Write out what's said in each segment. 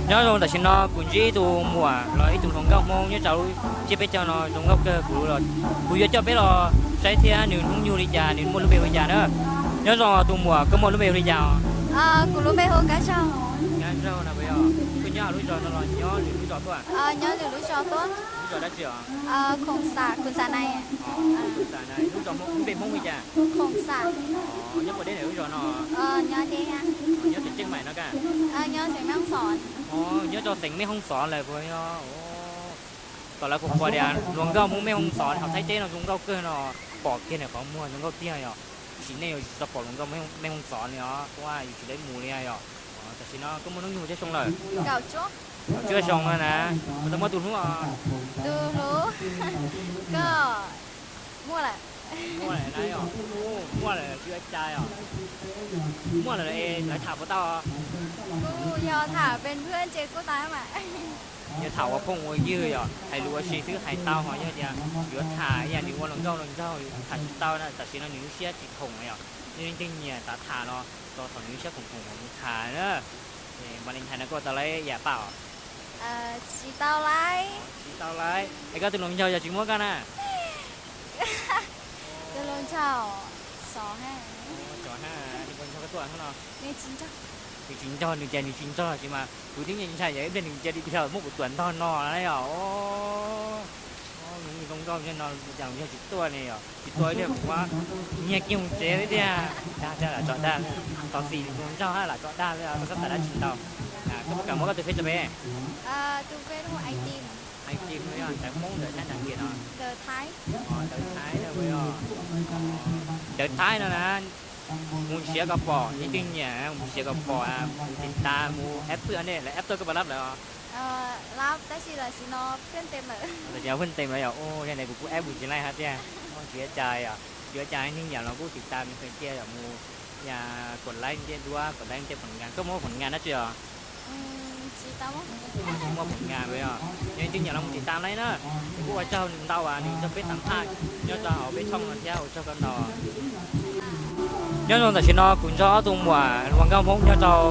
Nyob zoo, tam sim no kuv ntsib ib tug muam los ib tug hluas nkauj Hmoob nyob rau lub tsiab peb caug no zoo nkauj kawg, kuv los, kuv yuav coj peb los saib thiab nws hnub nyoog li cas, nws muaj lub npe hu li cas na. Nyob zoo tus muam, koj muaj lub npe hu li cas? Kuv lub npe hu Kab Zaug. Kab Zaug no puas yog koj nyob lub zos no los nyob lwm lub zos tuaj? Nyob lwm lub zos tuaj. Lub zos dab tsi os? Khoom Xam, Khoom Xam Nais. Khoom Xam Nais, lub zos Hmoob, lub npe Hmoob hu li cas? Khoom Xam. Nyob puas deb ntawm lub zos no? Nyob deb. Nyob xeem Tseej Maim no koj? Nyob xeem Mej Hoob Xov. Nyob rau xeem Mej Hoob Xov lawm puas yog? Tom lawv kuj qhuas tias hluas nkauj Hmoob Mej Hoob Xov hauv Thaib teb no zoo nkauj kawg no, pom kiag nws qhov muag zoo nkauj tiag yom. Sim neej yuav tsis tau pom hluas nkauj Mej Hoob Xov li os, kuv yus tsis deb mus li yom. Tam sim no koj muaj hnub nyoog tsawg xyoo lawm? Tsawg xyoo no na? Puas tau muaj tus hlub os? Tus hlub, koj muaj lawm. Muaj lawm na yom. Muaj lawm tsis ua cas yom. Muaj lawm es lawv tham puas tau? Kuj yog tham pem nthuav ces kuj tau mas. Yog tham ua phooj ua ywg yom, hais lus ua si xwb hais tau, ho yog tias yuav tham ib yam li ua hluas nkauj hluas nraug tham tsis tau na, tam sim no nws lub siab tsis khoom yom. Nej leej twg nyiam xav tham los txog thaum nws lub siab khoom khoom mus tham na. Valentine no koj tau laib yam paj os? Tsis tau laib. Tsis tau laib. Es koj tus hluas nraug yog tsis muab koj na? Tus hluas nraug xov ha. Xov ha, tus hluas nraug koj tuaj hnub no? Nws tsis nrog, nws tias nws tsis nrog lawm tsis mas kuv twb nyiam ntshai yog ib pliag nws cia li dhia muab kuv tuam ntog no na yom. Zoo nkauj no cas yog tsis tuaj ne yom, tsis tuaj ib pliag kuv nyiag kiag mus tsev li tiag. Dag dag lam tso dag, thov txim tus hluas nraug hab lam tso dag li, koj xav dab tsi ntau? Koj puas kam muab koj tus feb rau peb? Tus feb hu Ais Tim. Ais Tim no yog ntawv Hmoob ntawv Thaib ntawv Kias no? Ntawv Thaib. Ntawv Thaib no na, mus siav kom pom, leej twg nyiam mus siav kom pom, mus tiv tas mus app tuaj nej, lawv app tuaj koj puas lab lawm os? Lab tab sis tam sim no pheej tes lawm. Tam sim no pheej tes lawm yom. Yog ntawd kuv kuj app mus tsis laij hab tiag. Tsis ua cas yom, tsis ua cas, leej twg nyiam los kuj tiv tas mus kawg cia yom, mus kom laib ntiaj duab, kom laib ntiaj pom nkas. Koj muaj pom nkas dab tsi os? Tsis muaj pom nkas yom. Yog leej twg nyiam los mus tiv tas laij na. Kuj ua tsaug ntau as nws nrog peb xam phaj nyob rau hauv peb tshooj no thiab, ua tsaug koj ntau. Nyob zoo, tam sim no kuv nrog ob tug muam hluas nkauj Hmoob nyob rau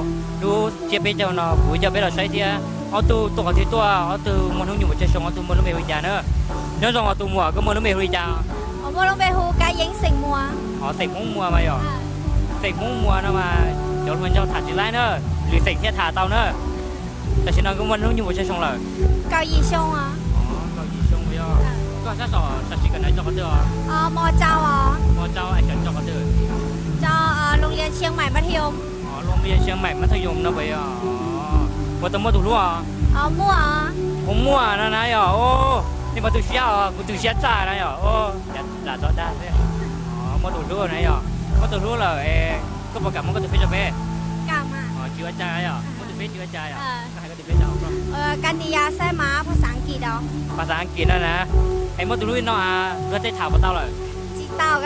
lub tsiab peb caug no, kuv coj peb los saib thiab. Ob tug tuaj qhov twg tuaj, ob tug muaj hnub nyoog puas tsawg xyoo, ob tug muaj lub npe hu li cas na? Nyob zoo os tus muam, koj muaj lub npe hu li cas? Muaj lub npe hu Kab Yeeb xeem Muas. Os, xeem Hmoob Muas mas yom. Xeem Hmoob Muas no mas cov hluas nraug tham tsis laib na, lwm xeem thiaj tham tau na. Tam sim no koj muaj hnub nyoog puas tsawg xyoo lawm? Kaum yim xyoo. Kaum yim xyoo yog. Koj sab tom sam sim kawm ntawv rau qhov twg os? Mos rau, mos rau es kawm rau qhov twg? Rau Loo Lias Tsiaj Maim Mab Thaj Yoos. Loo Lias Tsiaj Maim Mab Thaj Yoos no puas yog? Puas tau muaj tus hlub os? Muaj no na yom. Nej puas tu siab os? Kuv tu siab tshaj na yom. Lam tso dag xwb. Muaj tus hlub na yom. Muaj tus hlub lawm es koj puas kam muab koj tus feb rau peb? Tsis ua cas yom, muab tus feb tsis ua cas yom. Koj hais koj tus feb rau. Kab Tis Yas Xaib Mas, phas xas Ankis no na. Es muaj tus hlub li no luag tej tham puas tau lawm? Tsis tau,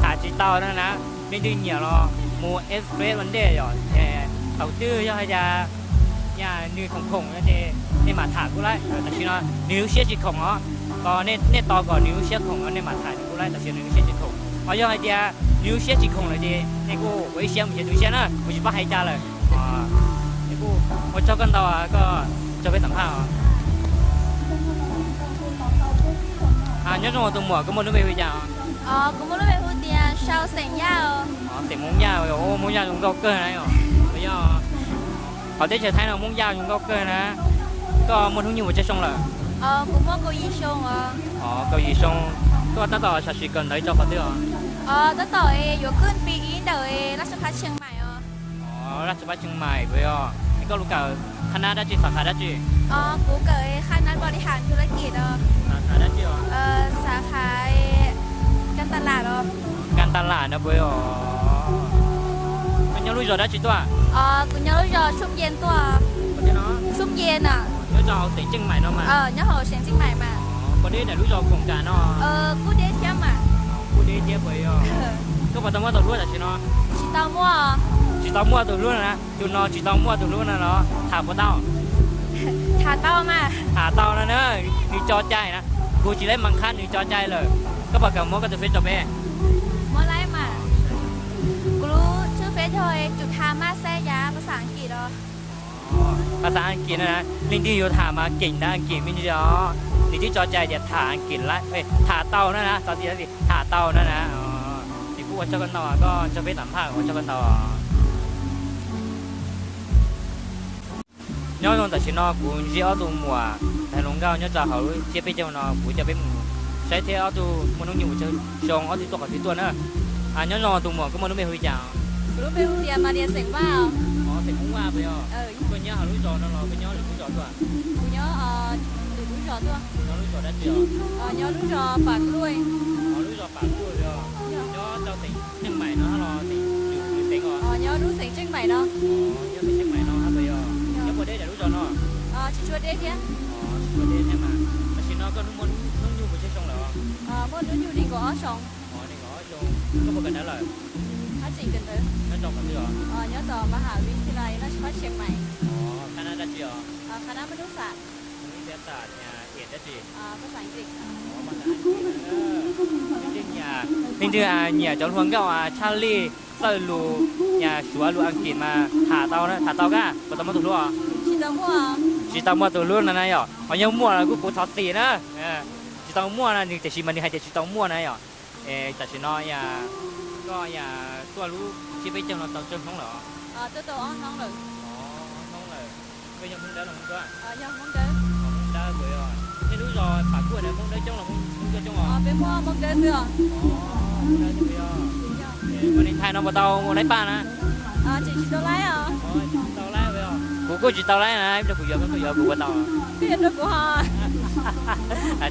tham tsis tau na na. Leej twg nyiam los mus add friend ua ntej yom. Thaum twg yog hais tias nws khoom khoom no ces nej mam tham kuj laib. Tam sim no nws lub siab tsis khoom os. Kom nej tos kom nws lub siab khoom no nej mam tham nws kuj laib, tam sim no nws lub siab tsis khoom. Ho yog hais tias nws lub siab tsis khoom lawm ces nej kuj ua ib siab mus ces tu siab na, kuv tsis paub hais cas lawm. Ua tsaug koj ntau, koj tsaug peb xam phaj os. Nyob zoo tus muam, koj muaj lub npe hu li cas? Kuv muaj lub npe hu tias Sau xeem Yaj. Xeem Hmoob Yaj, Hmoob Yaj zoo nkauj kawg na yom. Yog hauv teb chaws Thaib no Hmoob Yaj zoo nkauj kawg na. Koj muaj hnub nyoog puas tsawg xyoo lawm? Kuv muaj kaum yim xyoo. Kaum yim xyoo. Koj tab tom sam sim kawm ntawv rau qhov twg os? Tab tom yuav kwj pis ib ntawm Laj Tsab Phab Tsheej Maim os. Laj Tsab Phab Tsheej Maim puas yog? Es koj lub kawm qhab nab dab tsi, xav khav dab tsi? Kuv kawm qhab nab pos li has tu laj kim os. Xav khav dab tsi os? Xav khav kas tas las os. Kas tas las no puas yog? Koj nyob lub zos dab tsi tuaj? Kuv nyob lub zos Xub Nce tuaj. Xub Nce na. Nyob rau hauv xeem Tseej Maim no mas. Nyob hauv xeem Tseej Maim mas. Puas deb ntawm lub zos Khoom Kam no? Kuj deb thiab mas. Kuj deb thiab puas yog? Koj puas tau muaj tus hlub tam sim no? Tsis tau muaj. Tsis tau muaj tus hlub no na, tus no tsis tau muaj tus hlub no los tham puas tau? Tham tau mas. Tham tau no na, nws tso cai na. Kuv tsis laib mas qhab nws tso cai lawm. Koj puas kam muab koj tus feb rau peb? Muab laib mas. Kuv lub tswb feb yog Tsum Tha Maj Xab Yaj, phas xas Ankis os. Phas xas Askiv na, leej twg yuav tham mas keem ntawv Askiv me ntsis os. Nws twb tso cai tias tham Askiv, tham tau na na, txog tias tham tau na na. Ces kuv ua tsaug koj ntau, koj nrog peb xam phaj ua tsaug koj ntau. Nyob zoo, tam sim no kuv ntsib ob tug muam ntawm hluas nkauj nyob rau hauv lub tsiab peb caug no, kuv coj peb mus saib thiab ob tug muaj hnub nyoog mus tsawg xyoo, ob tug tuaj qhov twg tuaj na. Nyob zoo tus muam, koj muaj lub npe hu li cas? Kuv lub npe hu tias Mas Nias xeem Vaj. Xeem Hmoob Vaj puas yog? Koj nyob hauv lub zos no los koj nyob lwm lub zos tuaj? Kuv nyob lwm lub zos tuaj. Nyob lub zos dab tsi os? Nyob lub zos Pam Kluaj. Lub zos Pam Kluaj os. Nyob rau xeev Tsheej Maim no los xeev, lwm xeev os? Nyob lub xeev Tsheej Maim no. Nyob xeev Tsheej Maim no puas yog? Nyob puas deb daim lub zos no? Tsis tshua deb thiab. Tsis tshua deb thiab mas. Tam sim no koj muaj hnub nyoog puas tsawg xyoo lawm? Muaj hnub nyoog nees nkaum ob xyoo. Nees nkaum ob xyoo. Koj puas kawm ntawv lawm? Nyob rau qhov twg os? Nyob tom Mahas Vis Thas Lais Naj Tshib Phab Tsheej Maim. Qhab nab dab tsi os? Qhab nab Mab Nub Xam. Ib xab xam, nyiam dab tsi? Leej twg nyiam cov hluas nkauj tshaj lij txawj lus, nyiam suav lus Askiv mas tham tau, tham tau kab puas tau muaj tus hlub? Tsis tau muaj tus hlub no na yom? Ho yog muaj los kuj kuv thov txim na. Tsis tau muaj na, nws tiam sis mas nws hais tias tsis tau muaj na yom? Tam sim no koj tuaj lub tsiab peb caug no tau tsawg hnub lawm? Tuaj tau ob hnub lawm. Koj yog Hmoob Dawb los Hmoob Tsuab? Hmoob Dawb. Hmoob Dawb puas yog? Nej lub zos Pam Kuaj ntawd Hmoob Dawb coob los Hmoob Tsuab coob os? Peb muaj Hmoob Dawb xwb os. Hmoob Dawb xwb puas yog? Ua neeg Thaib no puas tau laib paj na? Tseem tsis tau laib os. Kuv kuj tsis tau laib na, ib pliag kuv yuav koj, koj yuav kuv puas tau? Koj yuav rau kuv ho.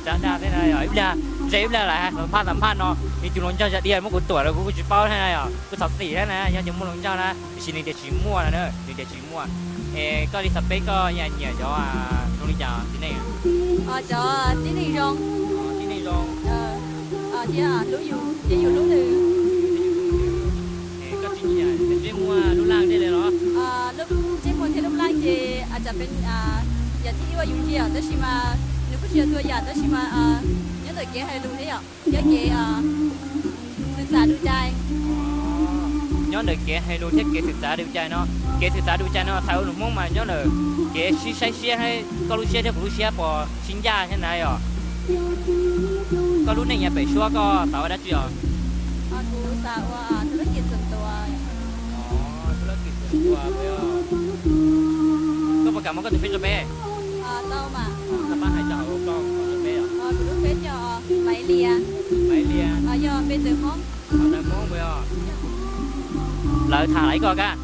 Tsav dag thiab na yom, ib pliag ntshe ib pliag lawv xam phaj xam phaj no, nws tus hluas nraug zam dias muab kuv tuam los kuv kuj tsis paub thiab na yom, kuj thov txim thiab na, yog tias muaj hluas nraug na, tiam sis nws tias tsis muaj na, nws tias tsis muaj. Es koj li xav peb koj nyiam cov zoo li cas txiv neej? Cov tib neeg zoo, tib neeg zoo thiab hlub yus thiab yus hlub nws. Koj tsis nyiam ntsej muag lub laj tej li los? Ntsej muag thiab lub laj ces tsam peb yam thib ib ua yus ntsia tab sis mas nws kuj tsis yog txhua yam tab sis mas nyob ntawm kev hais lus thiab yom, thiab kev xwm txav du cai. Nyob ntawm kev hais lus thiab kev xwm txav du cai no, kev xwm txav du cai no txhais ua lus Hmoob mas nyob ntawm kev sib saib siab, koj lub siab thiab kuv lub siab puas sib ncaj thiab na yom. Koj lub neej yav pem suab koj xav ua dab tsi os? Kuv xav ua thub lab kis xwm tua. Thub lab kis xwm tua puas yog? Koj puas kam muab koj tus feb rau peb? Tau mas. Koj pab hais rau hauv koj tus feb os. Kuv lub feb yog Maiv Lias. Maiv Lias. Yog npe tawv Hmoob. Tawv Hmoob puas yog? Lawv tham laib koj kab?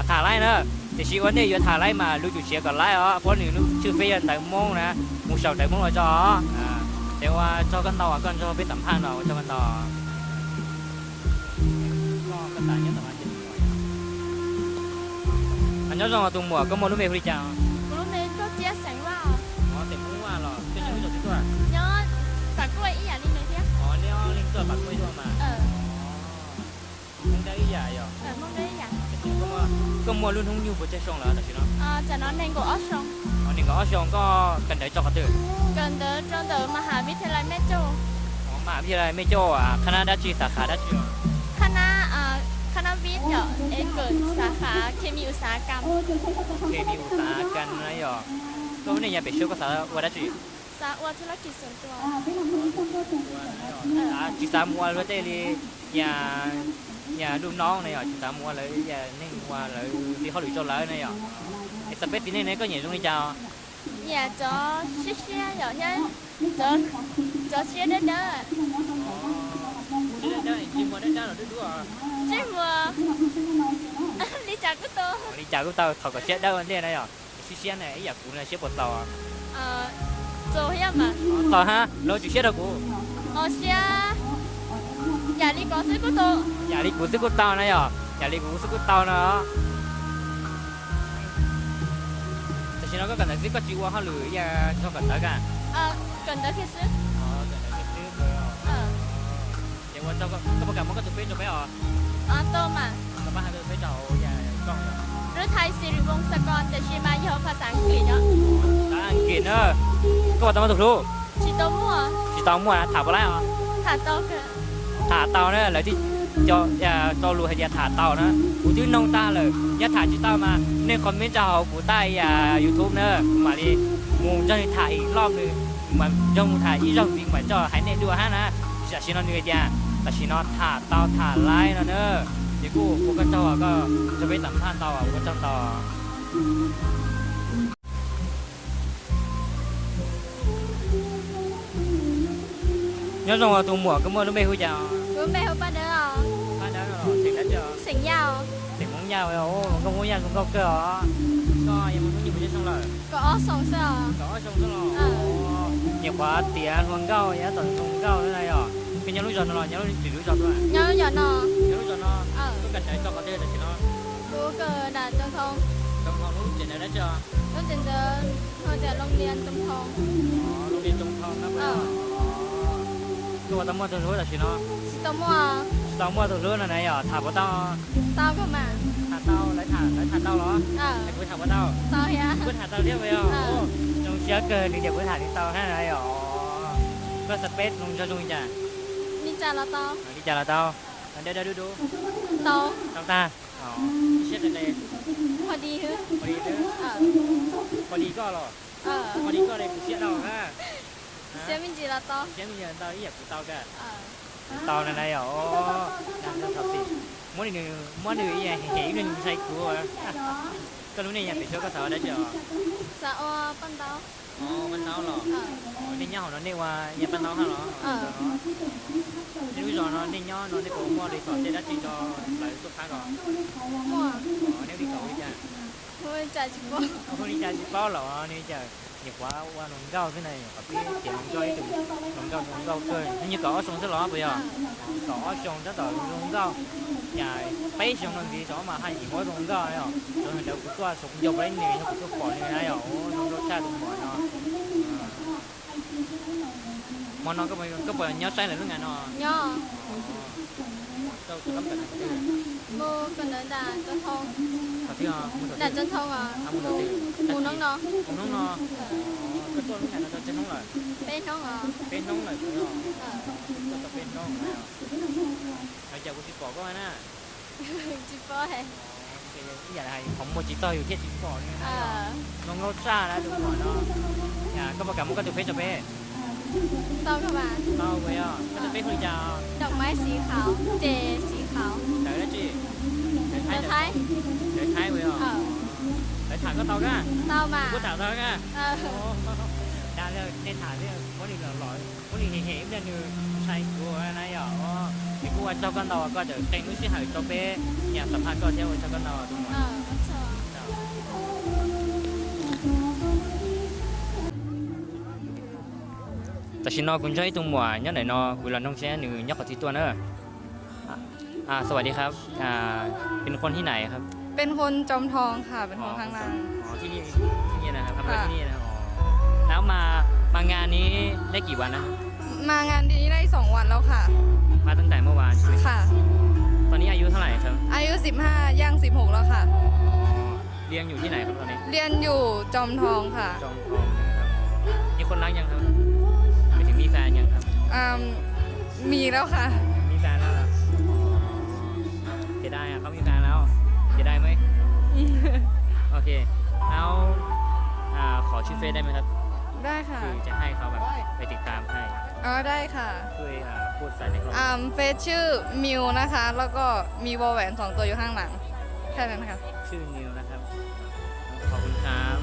Tham laib na. Tiam sis ua ntej yuav tham laib mas lub tswv siav kom laib os, puab nws lub tswv feb yog ntawv Hmoob na, mus saum ntawv Hmoob los tso. Ces ua tsaug koj ntau, koj nrog peb xam phaj no ua tsaug koj ntau. Nyob zoo tus muam, koj muaj lub npe hu li cas? Kuv lub npe Nkauj Ciab xeem Vaj. Xeem Hmoob Vaj los koj nyob lub zos twg tuaj? Nyob Pam Kuaj ib yam li nws thiab. Neb ob leeg tuaj Pam Kuaj ib yam mas. Hmoob Dawb ib yam yom? Koj muaj lub hnub nyoog puas tsawg xyoo lawm tam sim no? Tam no nees nkaum ob xyoo. Nees nkaum ob xyoo, koj kawm ntawv rau qhov twg? Kawm ntawv rau ntawm Mahas Vis Thas Lais Mej Cauj. Mahas Vis Thas Lais Mej Cauj, qhab nab dab tsi, xav khav dab tsi? Qhab nab, qhab nab Vib yom, es kawm xav khav Khes Mis Us Xav Kas. Khes Mis Us Xav Kas na yom. Koj lub neej yav pem suab koj xav ua dab tsi? Xav ua thub lab kis xwm tua. Tsis xav mus ua luag tej li, yam, yam lub noob na yom, tsis xav mus ua lawv yam neeg ua lawv li hauj lwm rau lawv na yom. Es xav peb txiv neej ne koj nyiam zoo li cas? Nyiam cov siab siab yom thiab cov siab dawb dawb. Siab dawb dawb, ntsej muag dawb dawb los dub dub? Ntsej muag li cas kuj tau. Li cas kuj tau, thov kom siab dawb ua ntej na yom. Siab siab na, ib yam kuv no siab puas txaus? Txaus thiab mas. Txaus hab, los tsum siab rau kuv. Siab yam li koj xwb kuj tau. Yam li kuv xwb kuj tau na yom, yam li kuv xwb kuj tau no. Tam sim no koj kawm ntawv xwb, koj tsis ua hauj lwm, yam tsis tau kawm ntawv kag? Kawm ntawv kiag xwb. Kawm ntawv kiag xwb. Ces ua tsaug, koj puas kam muab koj tus feb rau peb os? Tau mas. Koj pab hais koj tus feb rau hauv yam koj. Rub Thai Siri Voos Xakos, tiam sis mas yog phas xas Askiv no. Phas xas Askiv na. Koj puas tau muaj tus hlub? Tsis tau muaj. Tsis tau muaj, tham puas laib os? Tham tau kawg. Tham tau na, lawv twb Cov, cov lus hais tias tham tau na, kuv twb noog tag lawm, nyob tham tsis tau mas nej comment rau hauv kuv taj YouTube na, kuv mam li mus nrog nws tham ib lo, nws mas nrog mus tham ib zaug ntxiv mam coj hais nej dua hab na. Tam sim no nws hais tias tam sim no tham tau tham laib no na, ces kuj ua koj tsaug, koj nrog peb xam phaj ntau, ua koj tsaug ntau. Nyob zoo tus muam, koj muaj lub npe hu cas? Paj Dawb no los xeem dab tsi? Xeem Hmoob Yaj. Nkauj Hmoob Yaj zoo nkauj kawg os. Koj yog mus hnub nyoog puas tsawg xyoo lawm? Kaum ob xyoo xwb los. Nyuam qhuav tiav hluas nkauj, yav tom hluas nkauj na yog? Koj nyob lub zos no los nyob lwm lub zos tuaj? Nyob lub zos no. Koj kawm ntawv txog qhov twg tam sim no? Kuv kawm nram Tsoos Thoo. Tsoos Thoo lub tsev ntawv dab tsi os? Lub tsev ntawv hu tias Loo Lias Tsoos Thoo. Loo Lias Tsoos Thoo na. Koj puas tau muaj tus hlub tam sim no? Tsis tau muaj. Tsis tau muaj tus hlub no na yog? Tham puas tau? Tau kawg mas. Tham tau, lawv tham, lawv tham tau los? Kuv tham puas tau? Tau thiab. Kuv tham tau thiab puas yog? Zoo siab kawg li tias kuv tham tsis tau thiab na yog? Koj space zoo ntsog zoo li cas? Li cas los tau. Li cas los tau. Dawb dawb dub dub. Tau. Tau tag. Siab qis qis. Pho di koj los? Pho di koj li kuv siab tau na. Siab me ntsis los tau. Siab me ntsis tau ib yam kuv tau kawg. Tau na na yog. Muab nws, muab nws ib yam hem ib yam nws ntshai kuv. Koj lub neej yog pem suab koj xav ua dab tsi os? Xav ua paj ntaub. Paj ntaub los? Nej nyob hauv no nej ua yam paj ntaub hab los? Nej lub zos no nej nyob no nej puas muaj li txom tej dab tsi rau lawv tuaj phab ko? Nej ua li txom li cas? Hu li cas tsis paub los? Nyuam qhuav ua hluas nkauj xwb na, nyuam qhuav pib tiav hluas nkauj ib tug hluas nkauj zoo nkauj kawg, hnub nyoog kaum ob xyoo xwb los puas yog? Kaum ob xyoo tab tom zoo nkauj, yam peb xyoo no ntxiv tod mas haj yim muab zoo nkauj yog. Txawm hais ntawd kuv tuaj xyoo ncauj plaub nws yog kuv tuaj pom nws na yog, zoo nkauj tshaj tus muam no. Hmo no koj puas nyob saib lawv lub ngas no? Nyob. Koj tus kab kawm ntawv twg? Mus kawm ntawv nram Tsoos Thoo. Qhov twg? Nram Tsoos Thoo os. Mus hnub no. Mus hnub no. Koj tuaj lub ngas no tau tsawg hnub lawm? Peb hnub os. Peb hnub lawm os. Koj tau peb hnub lawm. Cas kuv tsis pom koj na? Tsis paub. Ib yam li hais qhov muag tsis txog yus thiaj tsis pom li na. Zoo nkauj tshaj na tus muam no. Koj puas kam muab koj tus feb rau peb? Tau puas yog? Koj tus feb hu li cas? Ntawv dab tsi? Ntawv Thaib puas yog? Lawv tham koj tau kab? Kuv tham tau kab. Dag li nej tham li muab nws los los, muab nws hem hem ib pliag nws ntshai kuv na yog. Es kuj ua tsaug koj ntau koj tseem qee lub sij hawm rau peb nyam xam phaj koj thiab, ua tsaug koj ntau tus muam. Tam sim no kuv ntsib ib tug muam nyob ntawm no, kuv los noog seb nws nyob qhov twg tuaj na. สวัสดีครับ เป็นคนที่ไหนครับ เป็นคนจอมทองค่ะ เป็นคนข้างล่าง อ๋อ ที่นี่ ที่นี่นะครับ ทำงานที่นี่นะครับ อ๋อ แล้วมา มางานนี้ได้กี่วันแล้วครับ มางานนี้ได้สองวันแล้วค่ะ มาตั้งแต่เมื่อวานใช่ไหม ค่ะ ตอนนี้อายุเท่าไหร่ครับ อายุสิบห้าย่างสิบหกแล้วค่ะ อ๋อ เรียนอยู่ที่ไหนครับตอนนี้ เรียนอยู่จอมทองค่ะ จอมทองนะครับ มีคนรักยังครับ หมายถึงมีแฟนยังครับ อ่า มีแล้วค่ะ มีแฟนแล้วเหรอ เสียดายอ่ะ เขามีแฟนแล้ว เสียดายไหม โอเค แล้ว อ่า ขอชื่อเฟซได้ไหมครับ ได้ค่ะ คือจะให้เขาแบบไปติดตามให้ อ๋อ ได้ค่ะ ช่วย อ่า พูดใส่ในกล้อง อ่า เฟซชื่อมิวนะคะ แล้วก็มีวอแหวนสองตัวอยู่ข้างหลัง แค่นั้นค่ะ ชื่อมิวนะครับ ขอบคุณครับ